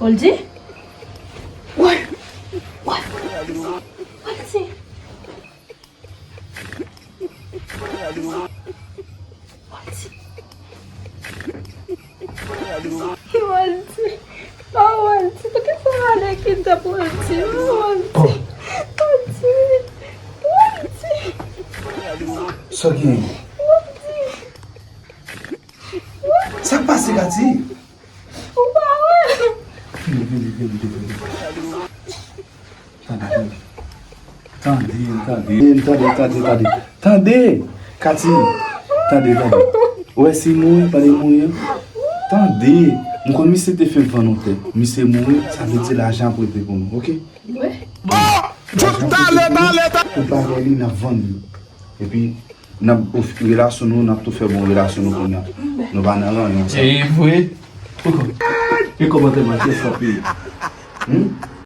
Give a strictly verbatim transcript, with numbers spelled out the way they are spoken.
Ou l di? Wè! Wè! Ou l di? Ou l di? Ou l di? Pa ou l di? Poukisa w ale kidnap ou l di? Ou l di? Ou l di? Ou l di? Sa gen? Ou l di? Sa k pase, Katy? Ou pa wè? Vini, vini, vini, vini, vini. Tande, tande. Tande, tande, tande, tande. Tande! Katy, tande, tande. Ou wè si mouri, pa de mouri, an? Tande! M konn misye te fenk vann yon tèt. Misye mouri, sa vle di lajan ap rete pou nou, oke? Wi. Bon, Djouk, tale, tale, tale. Tout bagay li, n ap vann li. Epi, n ap, relasyon nou, n ap tou fè bon relasyon nou kounye a. Nou pa nan ranyon sa. E vre. Poko. E kòmantè m a jis kanpe. Hmm?